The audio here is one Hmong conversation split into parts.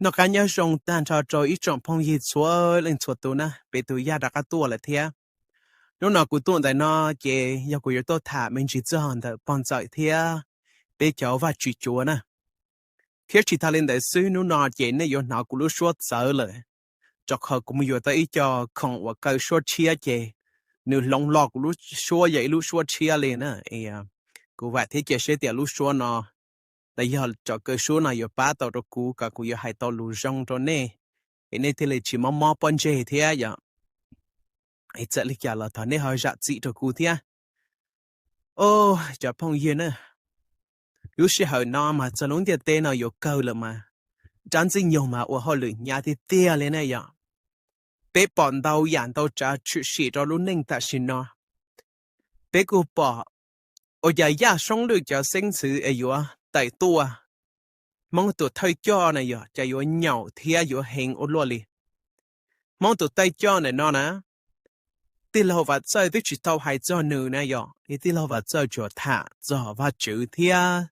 Noj qab nyob zoo tag nrho rau ib tsoom phooj ywg txhua leej txhua tus na, peb tus Yaj rov qab tuaj lawm thiab. Hnub no kuv tuaj ntawm no ces yog kuv yuav tuaj tham me ntsis txog ntawm pog ntxawm thiab peb cov vaj tswv cuav na. Thiab tsis tas li ntawd xwb, hnub no ces nej yuav hnov kuv lub suab txawv lawm, rau qhov kuv mus yuav tau ib co khoom uas kaw suab tshiab ces nws hloov hlo kuv lub suab yog ib lub suab tshiab li na. Kuv vam thiab cia siab tias lub suab no los yog cov kaw suab no yuav pab tau rau kuv kom kuv yuav hais tau lus zoo rau nej, es nej thiaj li tsis mob mob pob ntseg thiab yom. Txawm li cas los thov nej ho zam txim rau kuv thiab. Os, cov phooj ywg na, lub sij hawm no mas txog lub ntiaj teb no yuav kawg lawm mas, rab ntxwg nyoog mas ua hauj lwm hnyav tiag tiag li na yom. Peb pom ntau yam ntau tsav tshwm sim rau lub neej tam sim no. Peb kuj pom ua cas Yaj Soob Lwj cov xeeb ntxwv es yuav tawm tuaj, Hmoob tus thawj coj na yog cas yuav nyaum thiab yuav heev ua luaj li. Hmoob tus thawj coj ntawm no na, tij laug Vam Txawj twb tsis tau hais txog nws na yom, tij laug Vam Txawj tsuas tham txog Vajtswv thiab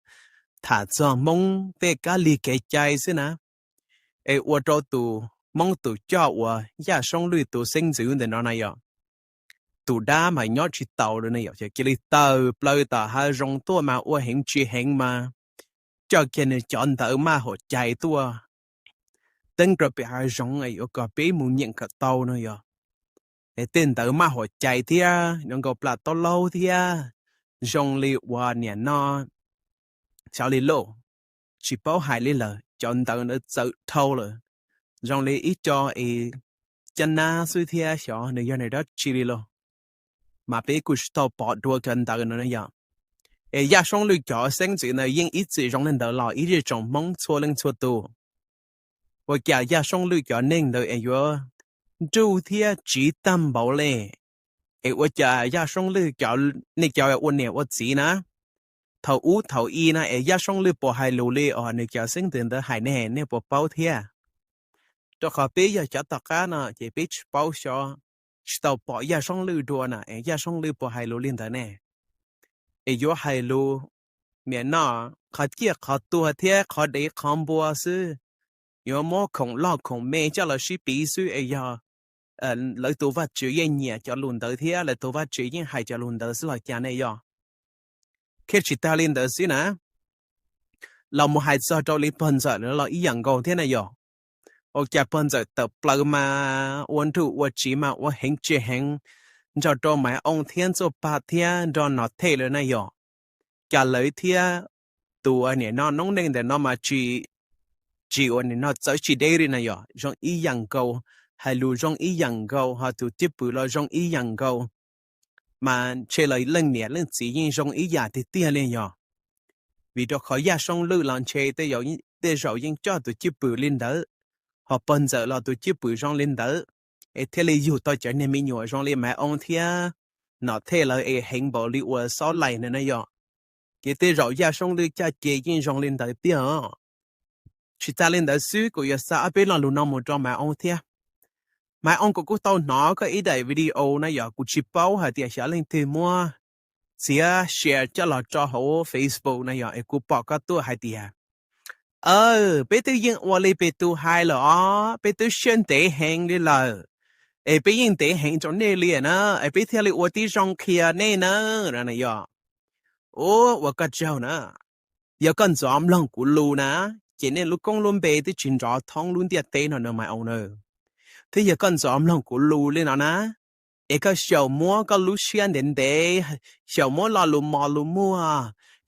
tham txog Hmoob tej kab lig kev cai xwb na. Es ua rau tus Hmoob tus coj uas Yaj Soob Lwj tus xeeb ntxwv ntawm no na yom, tus dab mas nyob tsis taus lawm na yom, ces cia li tawm plaws tom hav zoov tuaj mas ua heev tsis heev mas coj kiag nws cov ntawv maj hauv cai tuaj. Teeb rau pem hav zoov yuav kom peb mus nyeem kom tau no yog, es tej ntawv maj hauv cai thiab zoo nkaus plam taub laub thiab zoo li uas niam no, xyov li lauj, tsis paub hais li lawm, cov ntawv ntawd txawv dhau lawm, zoo li ib co es caj nab xwb thiab xyov nws yog nws dab tsi li los, mas peb kuj tsis tau pom dua cov ntawv no na yom. Es Yaj Soob Lwj cov xeeb ntxwv ntawd yeej ib txwm zoo li ntawd los ib zej tsoom Hmoob txhua leej txhua tus, ua cas Yaj Soob Lwj cov neeg ntawd es yuav nruj thiab tsiv tag npaum li? Es ua cas Yaj Soob Lwj, nej cov ua niam ua txiv na, thaum ub thaum i na es Yaj Soob Lwj puas hais lus li os nws cov xeeb ntxwv ntawd hais ne, nej puas paub thiab? Rau qhov peb yog cov tom qab no ces peb tsis paub xyov, tsis tau pom Yaj Soob Lwj dua na es Yaj Soob Lwj puas hais lus li ntawd ne? Es yuav hais lus niam no, qhov ciaj qhov tuag thiab qhov dev qhov npua xwb, yuav muab khoom loj khoom me coj los sib piv xwb es yog lawv tus Vajtswv yeej nyiam cov lus ntawd thiab lawv tus Vajtswv yeej hais cov lus ntawd xwb los cas ne yog? Thiab tsis tas li ntawd xwb na, los mus hais txog rau li pog ntxawm lawv los ib yam nkaus thiab na yog, ua cas pog ntxawm tawm plaws mas ua nruj ua tsiv mas ua heev tsis heev nrog rau Maiv Oo thiab Ntxuaj Paj thiab nrog Nom Thej lawm na yog, cas lawv thiab tus niam no noob neej ntawm no mas tsis, tsis ua niam no txawv tsis deb li na yog, zoo ib yam nkaus, hais lus zoo ib yam nkaus ho tus cwj pwm los zoo ib yam nkaus, mas ntshe los leej niam leej txiv yeej zoo ib yam tiag tiag li yog. Vim rau qhov Yaj Soob Lwj los ntshe tej zaum yeej coj tus cwj pwm li ntawd, ho pog ntxawm los tus cwj pwm zoo li ntawd, es thiaj li yug tau cov niag me nyuam zoo li Maiv Oo thiab Nom Thej lawv es heev npaum li uas xob laim ntawd na yog. Ces tej zaum Yaj Soob Lwj caj ces yeej zoo li ntawd tiag os. Tsis tas li ntawd xwb kuv yuav xa ob peb lo lus no mus rau Maiv Oo thiab. Maiv Oo, kuv kuj tau hnov koj ib daim video na yog, kuv tsis paub hais tias xyov leej twg muab txiav share coj los rau hauv Facebook na yog, es kuv pom koj tuaj hais tias, aw, peb twb yeej ua li peb tus hais lawm os, peb twb siab ntev heev li lawm, es peb yeej ntev heev rau nej li na, es peb thiaj li ua tib zoo qhia nej na, no na yog. Ua, ua koj tsaug na, yog koj ntxov mloog kuv lus na, ces nej lub koob lub npe twb tsis nrov thoob lub ntiaj teb no na Maiv Oo na. Thiab yog koj ntxov mloog kuv lus li no na, es koj xyaum muab koj lub siab ntev ntev, xyaum muab lo lus mos lus muag,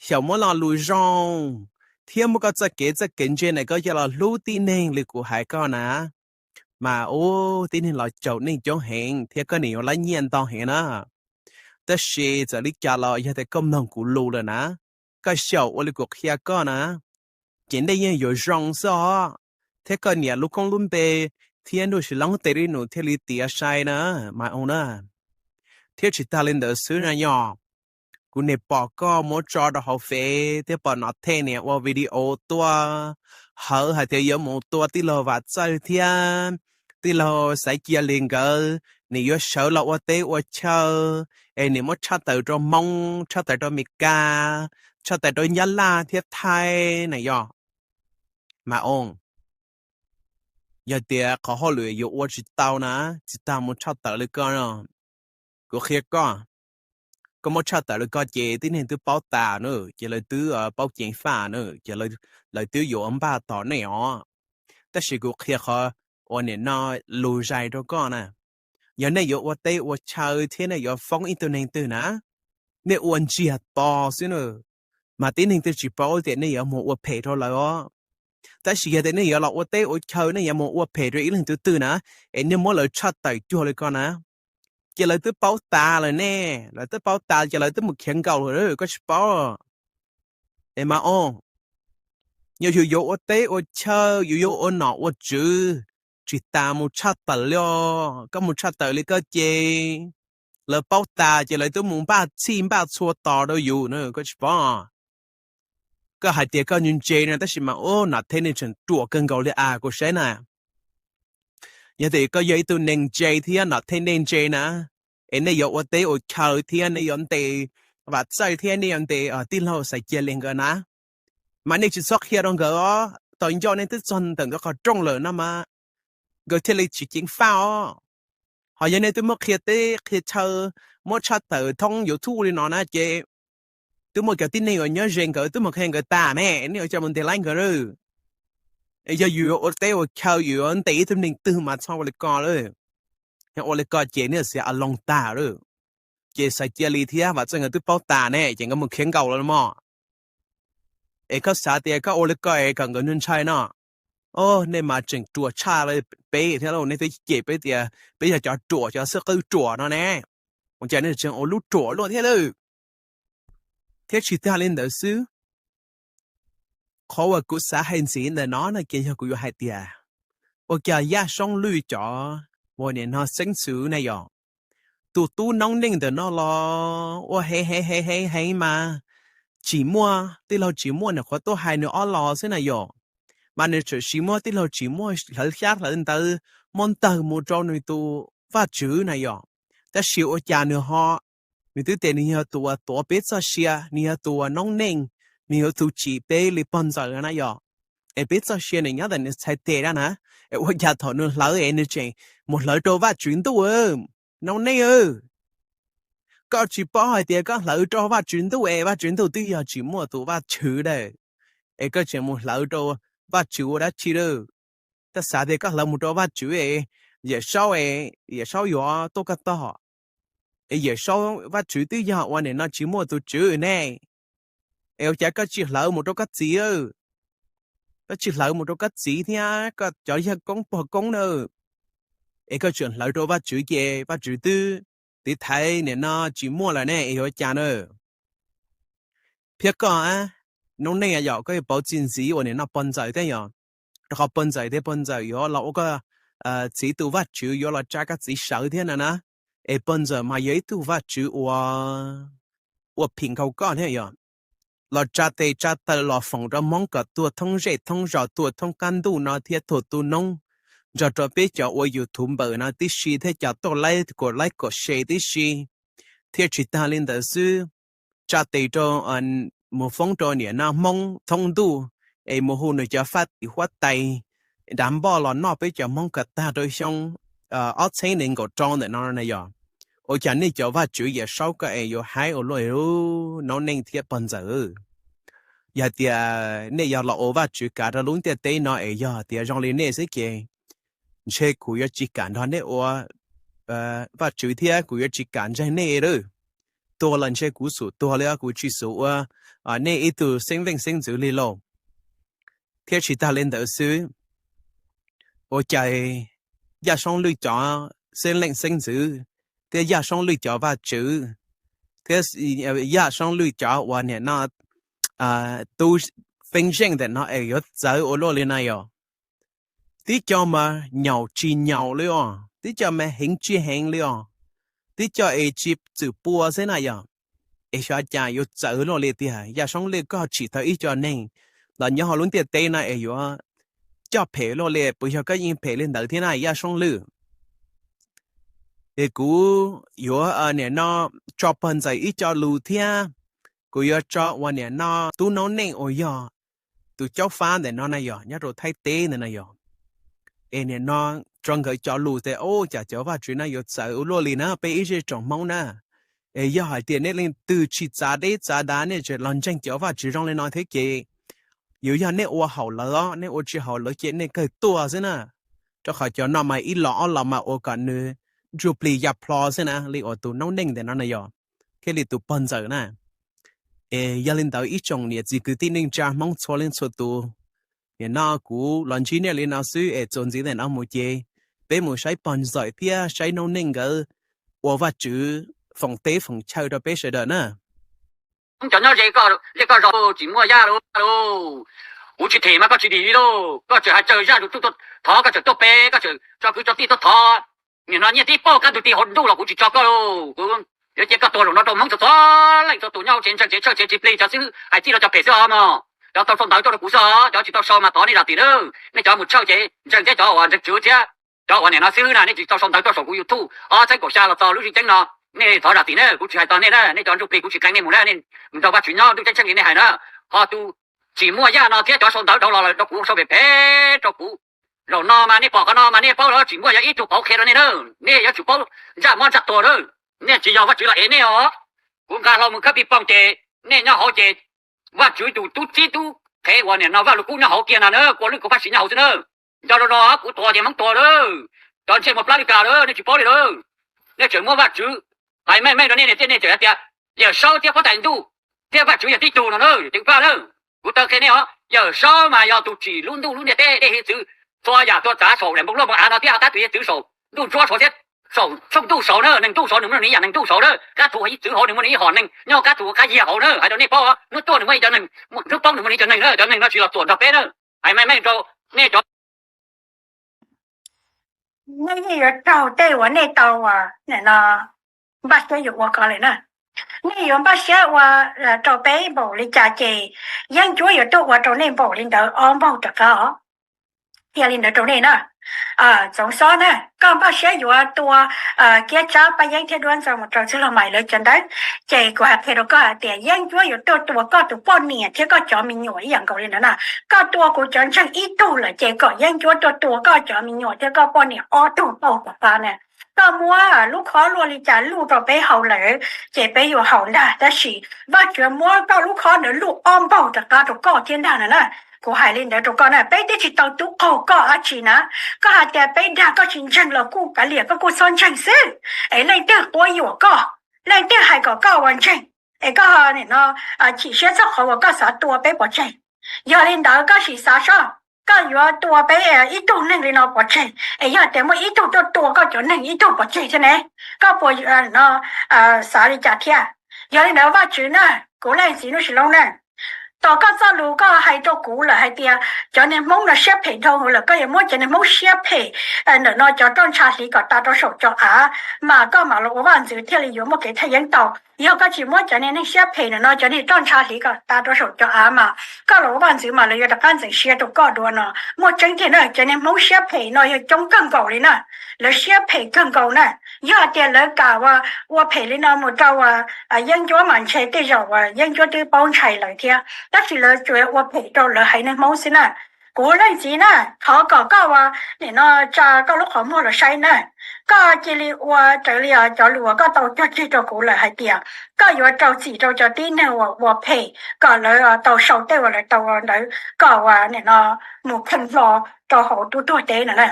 xyaum muab lo lus zoo, thiab muab koj txoj kev txoj kev ntse ntawm koj coj los hlub tib neeg li kuv hais koj na, mas ub, tib neeg los caum nej coob heev thiab koj nim yuav lab nyiaj ntau heev na. Tab sis txawm li cas los yog tias koj mloog kuv lus lawm na, koj xyaum ua li kuv qhia koj na, ces nej yeej yuav zoo xwb os. Thiab koj niam lub koob lub npe thiab ntuj sis loob tes li nus thiaj li tiav sai na, Maiv Oo na. Thiab tsis tas li ntawd xwb na yog, kuv niam pom koj muab tso rau hauv Fev thiab pom Nom Thej niam ua video tuaj hawv hais tias yuav mus tua tij laug Vam Txawj thiab tij laug Xaiv Cia Li nkawd, nim yuav sawv los ua teb ua chaw, es nim muab tshaj tawm rau Hmoob, tshaj tawm rau Amelikas, tshaj tawm rau Nyab Laj thiab Thaib na yog. Maiv Oo, Yog tias qhov hauj lwm yuav ua tsis tau na, tsis tas mus tshaj tawm li koj no, kuv qhia koj, koj muab tshaj tawm li koj ces tib neeg twb paub tas na, ces lawv twb paub ceev faj na, ces lawv twb yuav npaj tos nej os. Tab sis kuv qhia qhov uas nim no lus zais rau koj na, yog nej yuav ua teb ua chaw thiab nej yuav foob ib tug neeg twg na, nej ua ntsiag to xwb na, mas tib neeg twg tsis paub tias nej yuav mus ua phem rau lawv os. Tab sis yog tias nej yuav los ua teb ua chaw, nej yuav mus ua phem rau ib leeg twg twg na, es nej muab lawv tshaj tawm cuag li koj na, ces lawv twb paub tas lawm ne, lawv twb paub tas ces lawv twb mus khiav nkaus lawm, koj tsis paub. Es mas os, yog yus yuav ua teb ua chaw, yus yuav ua nom ua tswv, tsis tas mus tshaj tawm li os. Koj mus tshaj tawm li koj ces lawv paub tas ces lawv twb mus npaj txhij npaj txhua tos rau yus na, koj tsis paub. Koj hais tias koj ntse ntse no tab sis mas ub, nom thej nej tseem ruam kawg nkaus li as kuv saib na. Yog tias koj yog ib tug neeg ntse thiab nom thej nej ntse na, es nej yuav ua teb ua chaw thiab nej yuav ntes Vam Txawj thiab nej yuav ntes tij laug Xaiv Cia Li nkawd na, mas nej tsis txhob qhia rau nkawd os. Tau ncauj nej twb txog ntawm nkawd qhov rooj lawm no mas nkawd thiaj li tsis ceev faj os. Ho yog nej twb muab qhia teb qhia chaw, muab tshaj tawm thoob YouTube li no na ces twb muaj cov tib neeg uas nyob ze nkawd twb mus qhia nkawd tas ne, nej ua cas mus ntes laib nkawd lawm? Yog yus yuav ua teb ua chaw yus yuav ntes ib tug neeg twg mas txhob ua li ko lawm. Yog ua li ko ces nej xiav a loo tag lawm. Ces Xaiv Cia Li thiab Vam Txawj nkawd twb paub tas ne ces nkawd mus khiav nkaus lawm mog. Es koj xav tias koj ua li ko es kom nkawd ntshai no? Os, nej mas tseem ruam tshaj peb thiab lauj, nej twb cem peb tias peb yog cov ruam, cov xib qwb ruam no ne. Ua cas nej tseem ua lub ruam luaj thiab lawm? Thiab tsis tas li ntawd xwb, qhov uas kuv xav hais ntxiv ntawm no no ces yog kuv yuav hais tias ua cas Yaj Soob Lwj cov uas nim no xeeb ntxwv na yom, tus tub noob neej ntawm no los ua heev heev heev heev mas tsis muaj, tij laug tsis muaj, nws qhuav tuaj hais nws ob los xwb na yom. Mas nws tseem siv muab tij laug tsis muaj hlawv xyab hlawv ntawv muab ntawg mus rau nws tus Vajtswv na yom. Tab sis ua cas nws ho, nws twb tias nws yog tus uas tuav peb txoj sia, nws yog tus uas noob neej, nws yog tus tsim peb li pog ntxawm na yom. Es peb txoj sia nws nyob ntawm nws txhais tes dab na, es ua cas thaum nws hlawv es nws tseem mus hlawv rau Vajtswv ntuj? Noob neej, koj tsis paub hais tias koj hlawv rau Vajtswv ntuj es Vajtswv ntuj twb yog tsis muaj tus Vajtswv dab, es koj tseem mus hlawv rau Vajtswv ua dab tsi lawm? Koj xav tias koj hlawv mus rau Vajtswv es Yawm Saub, Yawm Saub yuav tuaj koj tog, es Yawm Saub Vajtswv twb yog ua nim no tsis muaj tus tswv ne. Es ua cas koj tsis hlawv mus rau koj txiv? Koj tsis hlawv mus rau koj txiv thiab koj cov yawg koob pog koob na, es koj tseem hlawv rau Vajtswv ces Vajtswv twb tiv thaiv nim no tsis muaj lawm ne, es yuav cas na? Thiab koj, noob neej yom, koj yuav pauv txij ntxiv uas nim no pog ntxawm thiab yom, rau qhov pog ntxawm thiab pog ntxawm yuav los ua koj txiv tus Vajtswv, yuav los tsa koj txiv sawv thiab no na. Es pog ntxawm mas yog ib tug Vajtswv uas ua phim nkaus koj thiab yom, los tsa tes tsa taw los foom rau Hmoob kom tuag thoob zej thoob zos, tuag thoob qab ntuj no thiab tuag tu noob, nrog rau peb cov ua YouTube npawm no tib si thiab cov tuaj laib kom laib kom se tib si. Thiab tsis tas li ntawd xwb, tsa tes rau, mus foob rau nim no Hmoob thoob ntuj, es mus hu nws cov faj tim huab tais dav npoj los noj peb cov Hmoob kom tag rau xyoo ob txhiab nees nkaum rau ntawm no na yom. Ua cas nej cov Vajtswv Yawm Saub koj es yuav haib ua luaj, noob neej thiab pog ntxawm? Yog tias nej yog los ua Vajtswv kav rau lub ntiaj teb no es yog tias zoo li nej xwb ces ntshe kuv yuav tsis kam nrog nej ua Vajtswv thiab kuv yuav tsis kam ntseeg nej lawm. Tuag los ntshe kuv xum tuag li, kuv tsis xum ua nej ib tug xeeb leej xeeb ntxwv li lauj. Thiab tsis tas li ntawd xwb, ua cas Yaj Soob Lwj cov xeeb leej xeeb ntxwv thiab Yaj Soob Lwj cov Vajtswv thiab Yaj Soob Lwj cov uas nim no tub feeb zeej ntawm no es yuav txawv ua luaj li na yom? Tib co mas nyaum tsis nyaum li os, tib co mas heev tsis heev li os, tib co es tsis txwm pua xwb na yom. Es xyov cas yuav txawv luaj li tiag, Yaj Soob Lwj koj tsim tau ib co neeg los nyob hauv lub ntiaj teb no es yuav coj phem luaj li, puas yog koj yeej phem li ntawd thiab na Yaj Soob Lwj? Es kuv yuav nim no tso pog ntxawm ib co lus thiab kuv yuav tso uas nim no tub noob neej uas yog tus caub fab ntawm no na yom, nyob rau Thaib teb ntawm no yom. Es nim no rau nkawd cov lus tias, Ub, cas cov vaj tswv no yuav txawv ua luaj li na peb ib zej tsoom Hmoob na. Es yog hais tias nej leej twg tsis txav deb txav dav nej tseem los ntseeg cov vaj tswv zoo li no thiab ces yuav yog nej ua haum lawv os, nej ua tsis haum lawv ces nej kawg tuag xwb na. Rau qhov cov no mas ib los ob los mas ua kom nws ntsuj plig ya plho xwb na, li uas tus noob neej ntawm no na yog, thiab li tus pog ntxawm na. Es yog li ntawd ib tsoom niam txiv kwv tij neej tsa Hmoob txhua leej txhua tus, nim no kuv los ntsib nej li no xwb es txuas ntxiv ntawm no mus ces peb mus saib pog ntxawm thiab saib noob neej nkawd ua vaj tswv foom teb foom chaw rau peb sawv daws na. Cov nyob ze koj zos tsis muaj yaj lauj, kuv tsis them mas koj tsis dim li lauj, koj tseem hais tsawg zaj tus thov koj tseem tuaj pe, koj tseem tso kwv tso tij tuaj thov. Nim no nyiaj tib pauj kab ntug ti hauv ntuj los kuv tsis tso koj lauj. Kuv yuav cia koj tuag zaum no rau Hmoob txhua txhua leej txhua tus nyob hauv tsev ntseeg tsev tshawj tsev tsis plig cov xib hwb hais txij rau cov phem xwb os mog. Cov tau sau ntawv tuaj rau kuv xwb os, cov tsis tau sau mas thov nej zam txim nawb. Nej cov mus tshawj tsev ntseeg thiab cov uas ntseeg tswv thiab cov uas nim no xib hwb na, nej tsis tau sau ntawv tuaj saum kuv YouTube ob txhiab kaum xya los txog lub sij hawm no, nej thov zam txim na, kuv tsis hais txog nej na, nej cov ntsuj plig kuv tsis qee nej mus na, nej mus nrog vaj tswv nyob ntuj ceeb tsheej li nej hais na. Ho tus tsis muaj yaj no thiab cov sau ntawv dhau los lawm rau kuv sau phem phem rau kuv. Zaum no mas nej pom qhov no mas nej paub los tsis muaj yog ib tug pauv qhia rau nej na, nej yuav tsum paub ntsaj mob ntsaj tuag na. Nej tsis yog vaj tswv los ev nej os. Kuv nqa hlo mus khawb pij pooj ces nej nyob hauv ces vaj tswv tus tub txib tub qhev uas nim no Vaj Lug Kub nyob hauv kiag no na, kua lwj kua paj siv nyob hauv xwb na. Nco rau no kuv tuag ces Hmoob tuag lawm, cov ntsej muag plab li kas lawm nej tsis paub li lawm. Nej tseem muab vaj tswv hais meej meej rau nej thiab nej tseem hais tias Yawm Saub thiab Huab Tais Ntuj thiab vaj tswv yog tib tug no na, ceev faj na. Kuv tau qhia nej os, Yawm Saub mas yog tus tsim lub ntuj lub ntiaj teb dej hiav txwv, txhua yam txhua tsav saum daim npoo loj npoo av no thiab ob kab tug hiav txwv saum ntuj ntsuab saud thiab saum tshooj ntuj saud na, nees ntuj saud nws muaj nws ib yam nees ntuj saud na, kab tug hiav txwv hauv nws muaj nws ib hom neeg, nyob kab tug kab yias hauv na, hais rau nej paub, hnub tuaj nws muaj ib cov neeg, hnub poob nws muaj nws ib cov neeg na, cov neeg no tsis los tuam nrog peb na. Hais meej meej rau nej cov Nej yeej yuav raug tej uas nej tau nim no npaj siab yuav ua ko lawm na. Nej yuav npaj siab ua rau peb npaum li cas ces Yeeb Ncuab yuav tuaj ua rau nej npaum li ntawd ob npaug rov qab os. Qhia li ntawd rau nej na. Txoov Xob na, koj npaj siab yuav tua Kiab Tsab, Paj Yeeb thiab Duab Ntxoo mus rau Txwj Laug Maiv lawv cov ntawd, ces kuv hais qhia rau koj hais tias Yeeb Ncuab yuav tuaj tua koj tus poj niam thiab koj cov me nyuam ib yam nkaus li ntawd na. Koj tua kuv cov ntseeg ib tug lawm ces kom Yeeb Ncuab tuaj tua koj cov me nyuam thiab koj poj niam ob tug npaug rov qab na. Koj muab lub khob luaj li cas luj rau peb haus lawm ces peb yuav haus ntag, tab sis Vajtswv muab koj lub khob ntawd luj ob npaug rov qab rau koj thiab ntag no na. Kuv hais li ntawd rau koj na, peb twb tsis tau tub qaug koj dab tsi na. Koj hais tias peb dag koj tsis ntseeg los kuj kav liam, koj kuj txhob ntseeg xwb. Es leej twg quab yuam koj, leej twg hais kom koj ua ntseeg, es koj nim no chim siab txog qhov uas koj xav tua peb pov tseg. Yog li ntawd koj sim xav soj, koj yuav tua peb ib tug neeg li no pov tseg, es yog tias muaj ib tug tuaj tua koj cov neeg ib tug pov tseg thiab ne, koj puas no xav li cas thiab? Yog li ntawd Vajtswv na, kuv leej txiv Nuj Sis Loob na, tos koj txoj lus koj hais rau kuv lawm hais tias cov niag Hmoob no siab phem dhau hwv lawm, koj yuav muab cov niag Hmoob siab phem ntawm no cov roj ntsha hliv kom tas rau saum cov av, mas koj mam los ua vaj ntxwv thiaj li yuav muaj kev thaj yeeb tau. Yog koj tsis muab cov niag neeg siab phem ntawm no cov niag roj ntsha hliv kom tas rau saum cov av mas koj los ua vaj ntxwv mas lawv yuav rov qab ntxeev siab rau koj dua no. Muaj tseeb tiag na, cov niag Hmoob siab phem no yog coob kawg nkaus li na. Lawv siab phem kawg nkaus na. Yog tias lawv kam ua phem li no mus rau Yeeb Ncuab mas ntshe tej zaum Yeeb Ncuab twb paub ntshai lawv thiab, tab sis lawv tsuas ua phem rau lawv haiv neeg Hmoob xwb na. Kuv leej txiv na, thov kom koj ua nim no tsa koj lub qhov muag los saib na. Koj cia li ua raws li cov lus uas koj tau cog tseg rau kuv lawm hais tias koj yuav rau txim rau cov tib neeg uas ua phem kom lawv tau sau tej uas lawv tau ntawd, kom ua nim no mus kheej hlo rau hauv tub tuag teb no na.